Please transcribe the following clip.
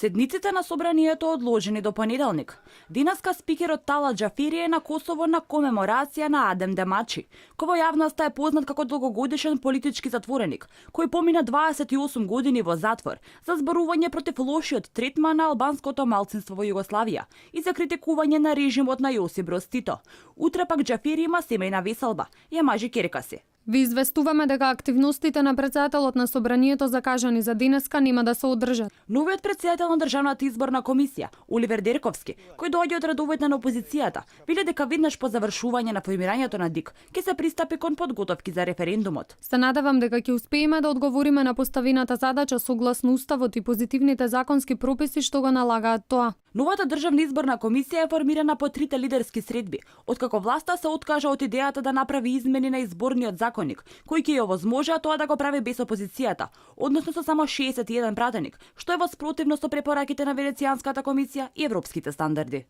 Седниците на собранието одложени до понеделник. Денеска спикерот Талат Џафери е на Косово на комеморација на Адем Демачи, кој во јавноста е познат како долгогодишен политички затвореник, кој помина 28 години во затвор за зборување против лошиот третман на албанското малцинство во Југославија и за критикување на режимот на Јосип Броз Тито. Утре пак Џафери има семејна веселба, ја мажи керка се. Ви известуваме дека активностите на претседателот на собранието закажани за денеска нема да се одржат. Новиот претседател на Државната изборна комисија, Оливер Дерковски, кој доаѓа од редовите на опозицијата, вели дека веднаш по завршување на формирањето на ДИК ќе се пристапи кон подготовки за референдумот. Се надевам дека ќе успееме да одговориме на поставената задача согласно уставот и позитивните законски прописи што го налагаат тоа. Новата Државна изборна комисија е формирана по трите лидерски средби, откако власта се откажа од идејата да направи измени на изборниот законник, кој ќе ја овозможа тоа да го прави без опозицијата, односно со само 61 пратеник, што е во спротивност со препораките на Венецијанската комисија и европските стандарди.